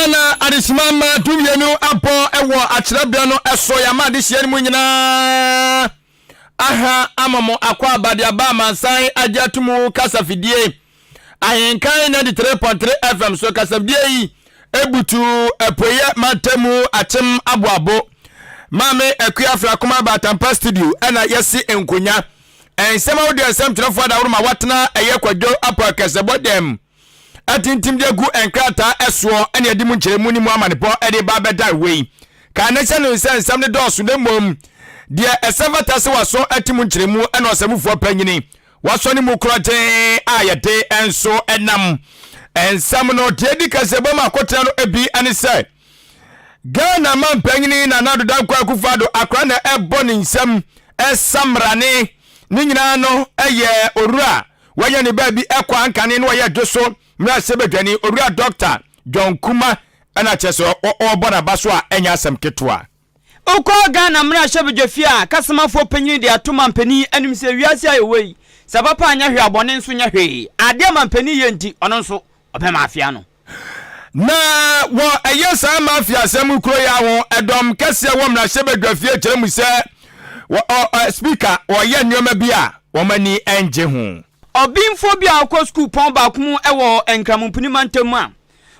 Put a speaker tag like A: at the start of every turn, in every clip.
A: Ghana adehyema mma 12 abɔ wɔ akyerɛbea no so. Yɛama adehyeɛ no mu nyinaa aha ama mo akɔ aba de aba amansan agye ato mu kasafidie Ahenkan 93.3 FM so. Kasafidie yi ebutu apueɛ mantamu Akyem Aboabo. Maame Akua Afrakoma Batampa studio ɛna yɛsi nkonya. Nsɛm ahodoɔ nsɛm twerɛfoɔ adaworo ma watena ɛyɛ Kwadwo Apɔ Akɛsɛbɔ dɛm atintim de agu nkrataa ɛsoɔ ɛne ɛde mu nkyerɛmu ne mu amanebɔ ɛde ba abɛda wei. Ka ne hyɛ no nsɛ nsɛm no dɔɔso, na mmom deɛ ɛsɛ fata sɛ waso ate mu nkyerɛmu ɛna ɔsɛmufoɔ panyini wasɔ ne mu korɔgyen a yɛde nso ɛnam nsɛm no. Deɛ di kɛsɛbɔ mu akotena no ebi ɛne sɛ Ghana mampanyini Nana Addo Dankwa Akufo-Addo akora na ɛbɔ ne nsɛm ɛsamrane ne nyinaa no ɛyɛ owura wɔnyɛ ne baabi ɛkɔ ankane na wɔyɛ dwo so mmarahyɛbadwani Owura Dr John Kuma, ɛna kyerɛ sɛ ɔrebɔ n'aba so a ɛnyɛ asɛm ketewa.
B: Wokɔ Ghana mmarahyɛbadwafie a, kasamafoɔ panyin de ato mampanin anim sɛ wiase a yɛwɔ yi, sɛ papa anyɛ hwee, abɔne nso nyɛ hwee. Adeɛ mampanin yɛ nti, ɔno nso ɔbɛma afea no.
A: Na wɔ ɛyɛ saa mafia asɛm kuro yi ho ɛdɔm kɛseɛ wɔ mmarahyɛbadwafie kyerɛ mu sɛ wɔ ɔ ɔ speaker wɔyɛ nneɛma bi a wɔn ani ngye ho.
B: Ɔbinfoɔ bi a ɔkɔ sukuu pɔn baako mu wɔ Nkramompini mantam mu a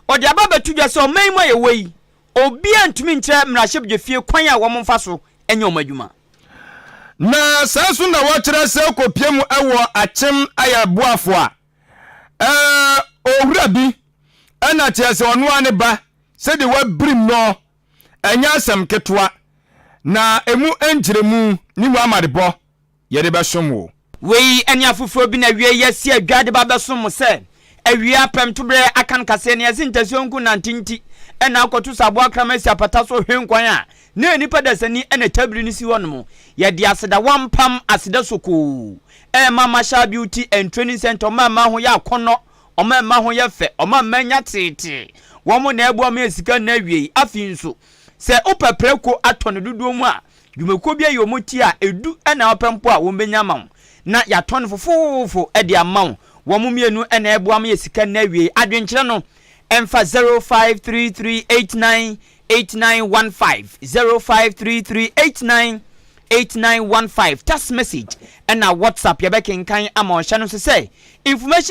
B: ɔde aba bɛto dwa sɛ ɔman mu a yɛwɔ yi, obiara ntumi nkyerɛ mmarahyɛbadwafie kwan a wɔn mfa so nyɛ wɔn adwuma.
A: Na saa nso na wɔkyerɛ sɛ kɔpie mu ɛwɔ Akyem ayɛboafo a owura bi ɛna kyerɛ sɛ ɔno a ne ba sɛdeɛ wabirim no ɛnyɛ asɛm ketewa, na emu nkyerɛmu ne mu amadebɔ yɛde bɛsom wo.
B: Wei ne afoforɔ bi na awie yɛsi adwa de ba bɛsom mo sɛ awia pɛmtoberɛ aka no kaseɛ ne yɛse ntasuo nko nante nti ɛna akɔto sɛ aboa krama asi apata so hwe nkwan a na nipa dasani ɛna tabiri no si hɔ nom. Yɛde aseda wampam aseda sokoo ɛma Marshall Beauty and Training Center. Ɔma mma ho yɛ akɔnnɔ, ɔma mma ho yɛ fɛ, ɔma mma nya teetee. Wɔn na ɛboa ma yɛ sika nna awie. Afei nso sɛ wopɛ prɛko atɔ no dodoɔ mu a, dwumakuo bi ayɛ wɔn ti a edu ɛna wopɛ mpo a, wɔn bɛnya ama wo na yɛatɔ no fofoofo ɛde ama wo. Wɔn mmienu ɛna ɛboa ma yɛ sika nna awie. Adwenkyerɛ no ɛmfa 0533898915, 0533898915, text message ɛna WhatsApp, yɛbɛkenkan ama ɔhyɛ no nso sɛ information.